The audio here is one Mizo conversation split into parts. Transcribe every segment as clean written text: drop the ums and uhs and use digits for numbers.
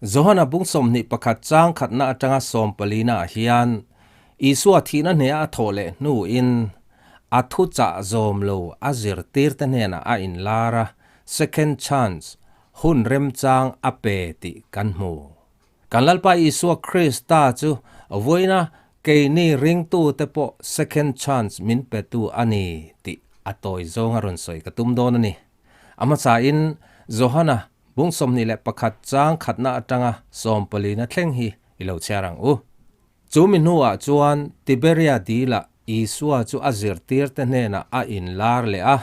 Johana bung 21 chang khatna atanga sawmpalina ah hian Isua thihna hneh a thawh leh hnuin a thuchah zawm lo a zirtirte hnenah a inlar a, second chance, hun remchang a pe tih kan hmu. Kan Lalpa Isua Krista chu vawiina keini ringtute pawh second chance min petu a ni tih a tawi zawnga rawn sawi ka tum dawn a ni. A hmasain Johana bung 21 chang khatna atanga sawmpalina thleng hi i lo chhiar ang u. Chu mi hnuah chuan Tiberia dilah Isua chu a zirtirte hnenah a inlar leh a.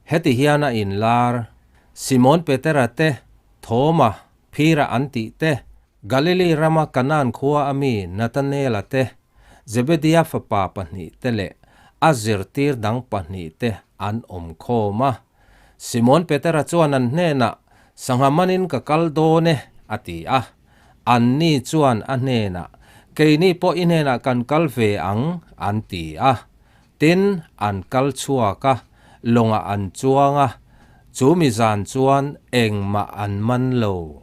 Heti hian a inlar, Simon Petera te, Thoma, Phira an tih te, Galili rama Kanaan khua a mi Nathanaela te, Zebedia fapa pahnihte leh a zirtir dang pahnihte an awm khawm a. Simon Petera chuan an hnenah, Sangha manin ka kal dawn e, a ti a. Anni chuan a hnenah, Keini pawh i hnenah kan kal ve ang, an ti a. Tin, an kal chhuak a, lawngah an chuang a, chu mi zan chuan engmah an man lo.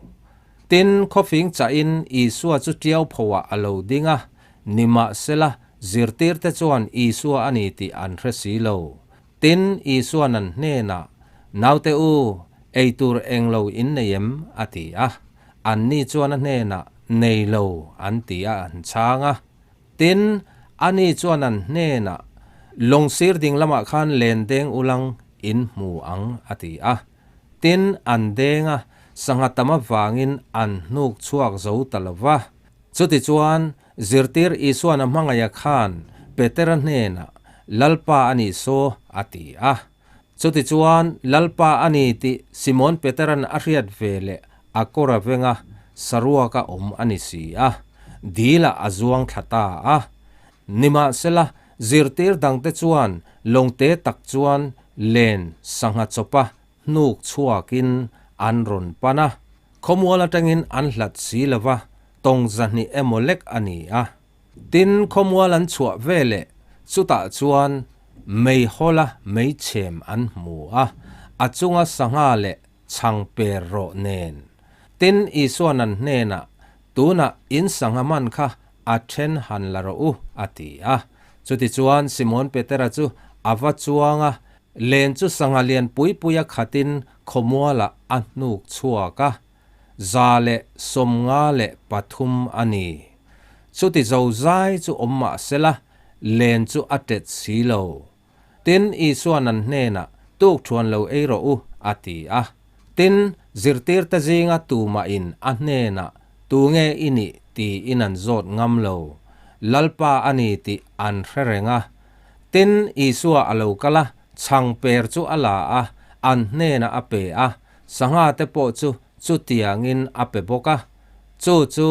Tin, khawfing chahin Isua chu tiau phoah a lo ding a, nimahsela, zirtirte chuan Isua a ni tih an hre si lo. Tin, Isua'n an hnenah, Naute u, ei tur eng lo in nei em? a ti a. Anni chuan a hnenah, Nei lo, an ti a, an chhang a. Tin, ani chuan an hnenah, Lawng sir ding lamah khan len deng ulang in hmu ang, a ti a. Tin, an deng a, sangha tam avangin an hnuk chhuak zo ta lo va. Chutichuan, zirtir Isua'n a hmangaiha khan Petera hnenah, Lalpa a nih saw, a ti a. Chutichuan, Lalpa a ni tih Simon Petera'n a hriat ve leh a kawr a veng a, saruaka awm a ni si a, dilah a zuang thla ta a. Nimahsela, zirtir dangte chuan lawngte tak chuan len sangha chawpa hnuk chhuakin an rawn pan a. Khawmual atangin an hlat si lo va, tawng zahnih emaw lek a ni a. Tin, khawmual an chhuah veleh chutah chuan meihawla meichhem an hmu a, a chunga sangha leh chhang per rawh nen. Tin, Isua'n an hnenah, Tunah in sangha man kha a then han la rawh u, a ti a. Chutichuan Simon Petera chu a va chuang a, len chu sangha lian pui puia khatin khawmualah a hnuk chhuak a. 153 a ni. Chuti zo zai chu awm mah sela, len chu a tet si lo. Tin, Isua'n an hnenah, Tuk thuan lo ei rawh u, a ti a. Tin, zirtirte zinga tumahin a hnenah, Tunge i nih? tiin an zawt ngam lo. Lalpa a ni tih an hre reng a. Tin, Isua a lo kal a, chhang per chu a la a, an hnenah a pe a, Sangha te pawh chu chutiangin a pe bawk a. Chu chu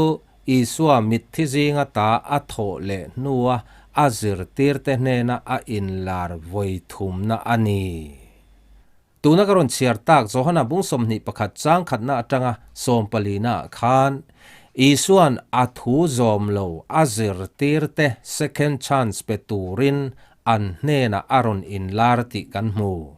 Isua mitthi zinga ta a thawh leh hnua a zirtirte hnena a inlar vawi thumna a ni. Tuna ka rawn chhiar tak Johana bung 21 chang khatna atanga sawmpalina ah khan Isua'n a thu zawm lo a zirtirte second chance pe turin an hnenah a rawn inlar tih kan hmu.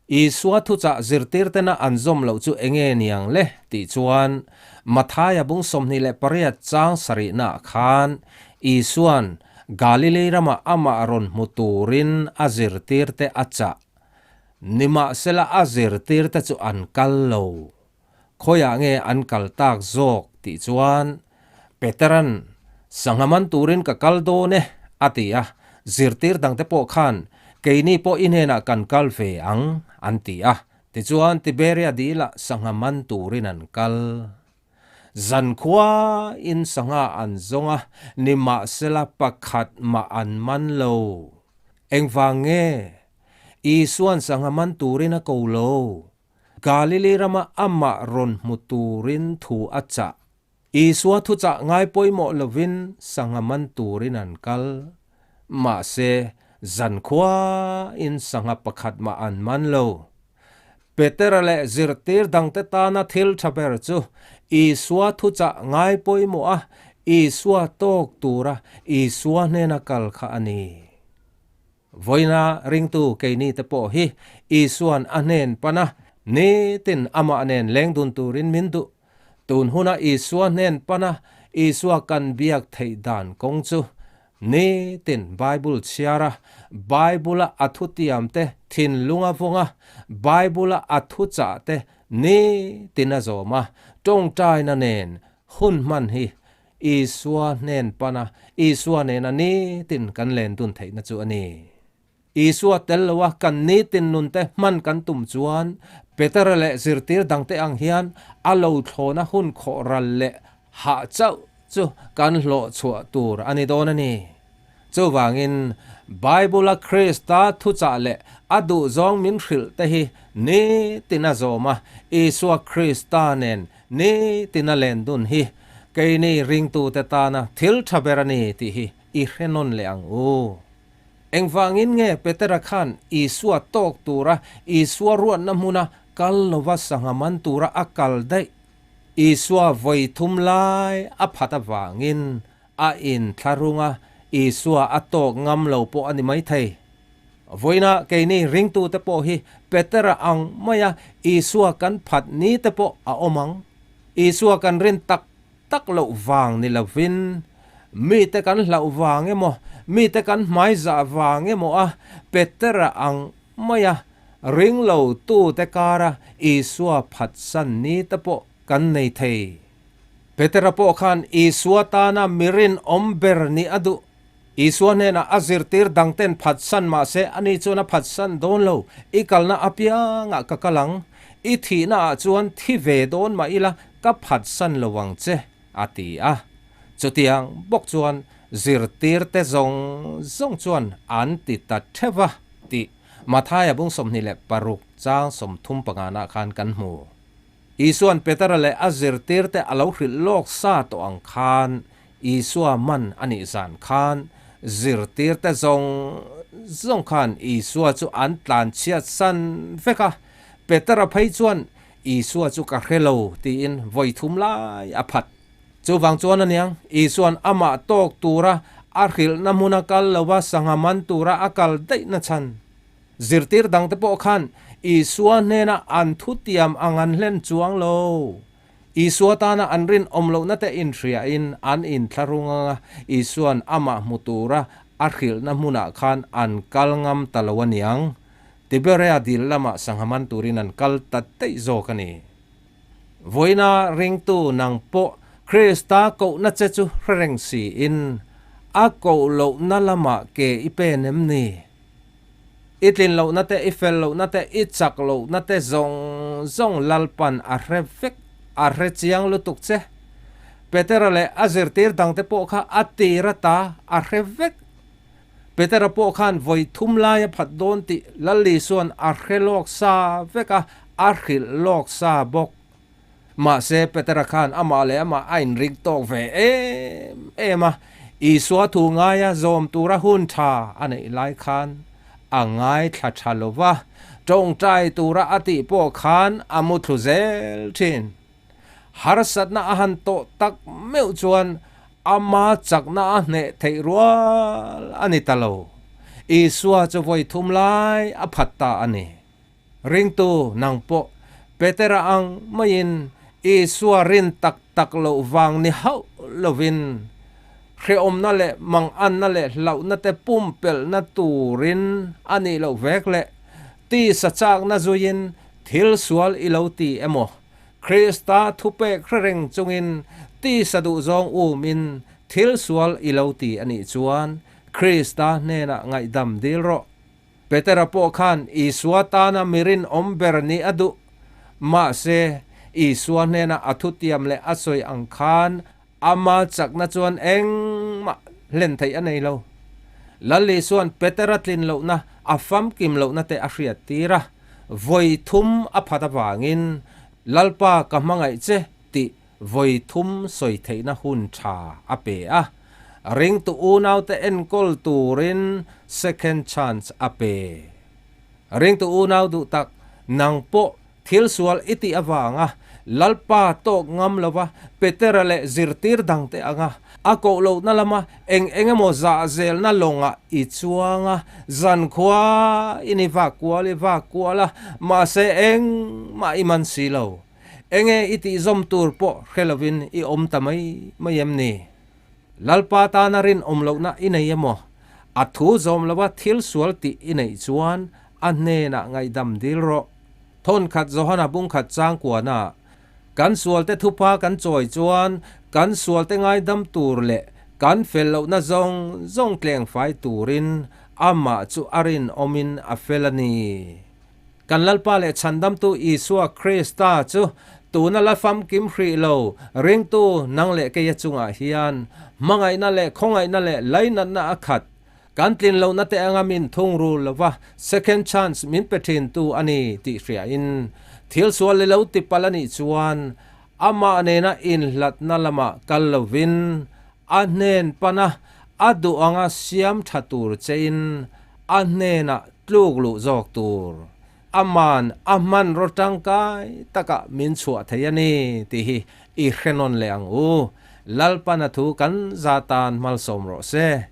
Isua thuchah zirtirtena an zawm loh chu enge niang le? tih chuan Mathaia bung 28 chang sarihnaah khan Isua'n Galilei ramah amah rawn hmu turin a zirtirte a chah. Nimahsela a zirtirte chu an kal lo. Khawiah nge an kal tak zawk? tih chuan Petera'n, Sangha man turin ka kal dawn e, a ti a. Zirtir dangte pawh khan, Keini pawh i hnenah kan kal ve ang, an ti a. Tichuan Tiberia dilah sangha man turin an kal. Zankhua in sangha an zawng a, nimahsela pakhat mah an man lo. Engvang nge? Isua'n sangha man turin a ko lo. Galili rama amah rawn hmu turin thu a chah. Isua thuchah ngai pawimawh lovin sangha man turin an kal. Mahse, zankhuain sangha pakhat mah an man lo. Petera leh zirtir dangte tana thil tha ber chu Isua thuchah ngai pawimawh a, Isua tawk tura Isua hnena kal kha a ni. Vawiina ringtu keini te pawh hi Isua'n a hnen pan a, nitin amah nen leng dun turin min duh. Tun huna Isua hnen pana Isua kan biak theih dan kawng chu nitin Bible chhiar a, Bible-a a thutiamte thinlunga vawng a, Bible-a a thuchahte nitin a zawm a, tawngtaina nen hun hman hi Isua hnen pana Isua nena nitin kan len dun theihna chu a ni. Isua tel loa kan nitin nunte hman kan tum chuan Petera leh zirtir dangte ang hian a lo thlawna hun khawh ral leh hah chauh chu kan hlawh chhuah tur a ni dawn a ni. Chuvangin, Bible-a Krista thuchah leh a duhzawng min hrilh te hi nitin a zawm a, Isua Krista nen nitin a len dun hi keini ringtute tana thil tha ber a ni tih hi i hre nawn leh ang u. Engvangin nge Petera khan Isua tawk tura Isua ruatna hmuna kal lova sangha man tura a kal daih? Isua vawi thum lai a phat avangin a inthlahrung a, Isua a tawk ngam lo pawh a ni maithei. Vawiina keini ringtute pawh hi Petera ang maia Isua kan phat ni te pawh a awm ang. Isua kan rin tak tak loh vang ni lovin, mite kan hlauh vang emaw, mite kan hmaizah vang emaw a Petera ang maia ring lo tute kara Isua phatsan ni te pawh kan nei thei. Petera pawh khan Isua tana mi rinawm ber nih a duh. Isua hnenah a zirtir dangten phatsan mahse ani chuan a phatsan dawn lo, I kalna apiangah ka kal ang, i thihnaah chuan thi ve dawn mah ila ka phatsan lo ang che, a ti a. Chutiang bawk chuan zirtirte zawng zawng chuan an ti ta theuh va tih Mathaia bung 26 chang 30 panganah khan kan hmu. Isua'n Petera leh a zirtirte a lo hrilh lawk sa tawh ang khan Isua man a nih zan khan zirtirte zawng zawng khan Isua chu an tlanchhiat san vek a, Petera phei chuan Isua chu ka hre lo tiin vawi thum lai a phat. Chuvang chuan aniang Isua'n amah tawk tura a hrilhna hmuna kal lova sangha man tura a kal daihna chhan. Zirtir dangte pawh khan Isua hnena an thutiam ang an hlen chuang lo. Isua tana an rinawm lohna te inhriain an inthlahrung ang a, Isua'n amah hmu tura a hrilhna hmunah khan an kal ngam ta lo aniang. Tiberia dil lamah sangha man turin an kal ta daih zawk a ni. Vawiina ringtu nang pawh Krista kohna che chu hre reng siin a koh lohna lamah ke i pen em ni? I tlin lohna te, i fel lohna te, i chak lohna te zawng zawng Lalpan a hre vek, a hre chiang lutuk che. Petera leh a zirtir dangte pawh kha a tir ata a hre vek. Petera pawh khan vawi thum lai a phat dawn tih Lal Isua'n a hre lawk sa vek a, a hrilh lawk sa bawk. Mahse, Petera khan amah leh amah a inring tawk ve em em a, Isua thu ngaia zawm tura hun tha a neih lai khan a ngaithla tha lo va, tawngtai tura a tih pawh khan a mu thlu zel thin. Harsatna a han tawh tak meuh chuan ama chakna a hneh theih rual a ni ta lo. Isua chu vawi thum lai a phat ta a ni. Ringtu nang pawh Petera ang maiin Isua rin tak tak loh vang ni hauh lovin hrehawmna leh manganna leh hlauhna te pumpelhna turin a nih loh vek leh tisa chakna zuiin thil sual i lo ti emaw Krista thupek hre reng chungin tisa duhzawng umin thil sual i lo ti a nih chuan Krista hnenah ngaihdam dil rawh. Petera pawh khan Isua tana mi rinawm ber nih a duh. Mahse, Isua hnena a thutiam leh a sawi ang khan ama chakna chuan engmah hlen theih a nei lo. Lal Isua'n Petera tlin lohna, a famkim lohna te a hriattir a, vawi thum a phat avangin, Lalpa ka hmangaih che tih vawi thum sawi theihna hun tha a pe a, ringtu unaute enkawl turin second chance a pe. Ringtu unau duh tak, nang pawh thil sual i tih avanga Lalpa tawk ngam lova Petera leh zirtir dangte anga a koh lohna lama eng eng emaw zah zelna lawngah i chuang a, zankhua in i vak kual i vak kual a, mahse engmah i man si lo. Enge i tihzawm tur pawh hre lovin i awm ta mai mai em ni? Lalpa tana rinawm lohna i nei emaw? A thu zawm lova thil sual tih i neih chuan a hnenah ngaihdam dil rawh. Thawnkhat Johana bungkhat changkuana kan sualte thupa kan chawi chuan kan sualte ngaidam tur leh kan fel lohna zawng zawng tlengfai turin amah chu a rinawmin a fel a ni. Kan Lalpa leh Chhandamtu Isua Krista chu tuna la famkim hrih lo ringtu nang leh keia chungah hian hmangaihna leh khawngaihna leh lainatna a khat. Kan tlin lohna te anga min thungrul lova second chance min pe thintu a ni tih hriain thil sual li lo tipalh a nih chuan amah nena inhlatna lamah kal lovin a hnen pana a duh anga siam tha tur chein a hnenah tluk luh zawk tur. Aman a hmanraw tangkai takah min chhuah thei a ni tih hi i hre nawn leh ang u. Lalpana thu kan za tan malsawm rawh se.